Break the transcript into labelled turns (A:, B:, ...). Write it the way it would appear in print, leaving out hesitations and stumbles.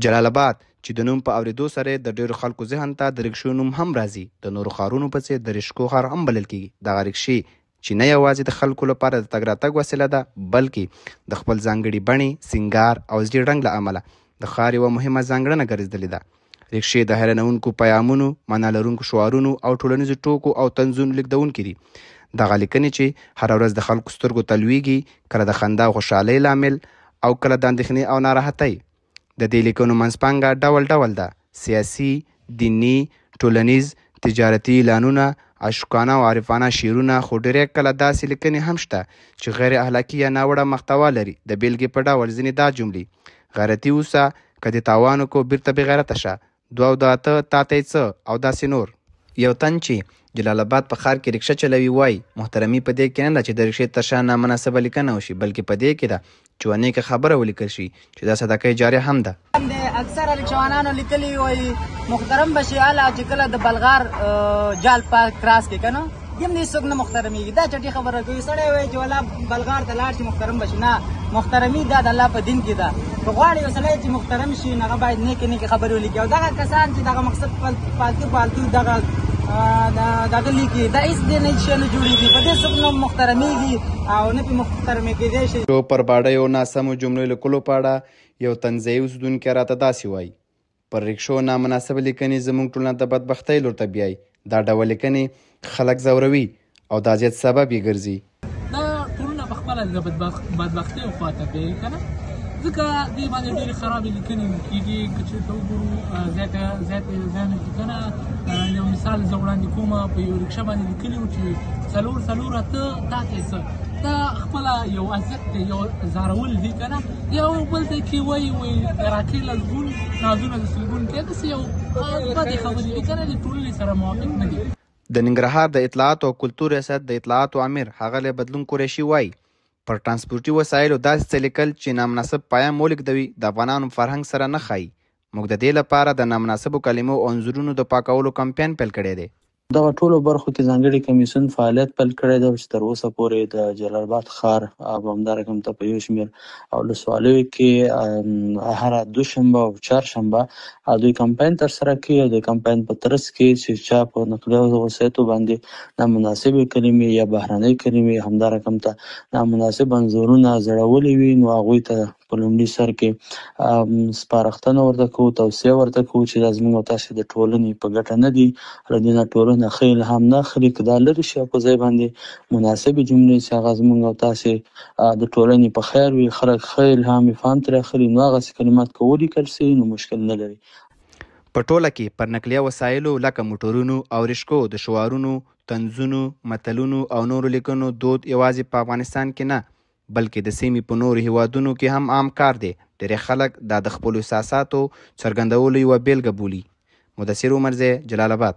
A: جلال اباد چې د نوم په اورېدو سره یې د ډېرو خلکو ذهن ته د ریکشو نوم هم راځي، د نورو ښارونو په څېر د ریشکو ښار هم بلل کېږي. دغه ریکشې چې نه یوازې د خلکو لپاره د تګ راتګ وسیله ده، بلکې د خپل ځانګړي بڼې، سینګار او زیړ رنګ له امله د ښار یوه مهمه ځانګړنه ګرځېدلې ده. ریکشې د حیرانوونکو پیامونو، معنا لرونکو شعارونو او ټولنیزو ټوکو او طنزونو لېږدوونکي دي. دغه لیکنې چې هره ورځ د خلکو سترګو ته لوېږي، کله د خندا او خوشحالۍ لامل او کله د اندېښنې او ناراحتۍ. د دې لیکنو منځپانګه ډول ډول ده، سیاسي، دیني، ټولنیز، تجارتي اعلانونه، عاشقانه او عارفانه شعرونه، خو ډېری کله داسې لیکنې هم شته چې غیر اخلاقي یا ناوړه محتوا لري، د بېلګې په ډول ځینې دا جملې، غیرتي اوسه، که دې تاوان وکړ بیرته بې غیرته شه، دوه او د اته تاته یې څه او داسې نور. یو تن چې جلال اباد په ښار کې ریکشه چلوي وايي، محترمي په دې کې نه ده چې د ریکشې تر شا نامناسبه لیکنه وشي، بلکې په دې کې ده چې یوه نېکه خبره ولیکل شي چې دا صدقه جاریه هم ده.
B: د اکثره ریکشوانانو لیکلي وایي محترم به شي هله چې کله د بلغار جال پاک کراس کې که نه دیم دې څوک نه محترمیږي. دا چټي خبره کوي. سړی وایي چې ولا بلغار ته لاړ شي محترم به شي. نه، محترمي دا د الله په دین کې ده. که غواړي یو سړی چې محترم شي نو هغه باید نیکې نیکې خبرې ولیکي. او دغه کسان چې دغه مقصد فالتو فالتو دغه دغه لیکي دا هېڅ دې نه شی نه جوړېږي. په دې څوک نه محترمیږي او نه پرې محترمې کېدی شي.
A: پر باډیو ناسمو جملو لیکلو په اړه یو تن ځايي اوسېدونکی راته داسې وايي، پر ریکشو نامناسبه لیکنې زموږ ټولنه د بدبختۍ لور ته بیایي. دا ډول لیکنې خلک ځوروي او د اذیت سبب یې ګرځي.
C: دا ټولنه په خپله د بدبختیو خواته بیایي که نه، ځکه دې باندې ډېرې خرابې لیکنې کېږي. که چېرته وګورو زیاته زیاتې ځایونو کې که نه، یو مثال زه وړاندې کوم، په یو ریکشه باندې لیکلي وو چې څلور څلور اته تا ته یې څه. دا خپله یو اذیت دی، یو ځارول دي که نه. یو بل ځای کې وایي وایي راکې لسګون نازونه د سلګون کې، داسې یو بدې خبرې دي که نه، د ټولنې سره موافق نه دي.
A: د ننګرهار د اطلاعاتو او کلتور ریاست د اطلاعاتو امیر ښاغلی بدلون قریشي وايي، پر ټرانسپورټي وسایلو داسې څه لیکل چې نامناسب پیام ولېږدوي د افغانانو فرهنګ سره نه ښايي. موږ د دې لپاره د نامناسبو کلمو او انځورونو د پاکولو کمپاین پیل کړی دی.
D: دغه ټولو برخو کې ځانګړي کمیسیون فعالیت پیل کړی دی چې تر اوسه پورې د جلال اباد ښار او همدارنګه ته په یو شمېر ولسوالیو کې هره دوشنبه او چهارشنبه دوی کمپاین ترسره کوي او د کمپاین په ترڅ کې چې چا په نقلیه وسایطو باندې نامناسبې کلمې یا بهرنۍ کلمې همدارنګه ته نامناسب انځورونه ځړولي وي نو هغوی ته په لومړي سر کې سپارښتنه ورته کوو، توصیه ورته کوو چې دا زموږ او تاسې د ټولنې په ګټه نه دي، له دې نه ټولنه ښه الهام نه اخلي، که دا لرې شي او په ځای باندې مناسبې جملې چې هغه زموږ او تاسې د ټولنې په خیر وي، خلک ښه الهام افهام ترې اخلي، نو هغسې کلمات که ولیکل شي نو مشکل نه لري.
A: په ټوله کې پر نقلیه وسایلو لکه موټرونو او رشکو د شعارونو، طنزونو، متلونو او نورو لیکنو دود یوازې په افغانستان کې نه، بلکې د سیمې په نورو هېوادونو کې هم عام کار دی. ډېری خلک دا د خپلو احساساتو څرګندولو یوه بېلګه بولي. مدثر عمرزی، جلال اباد.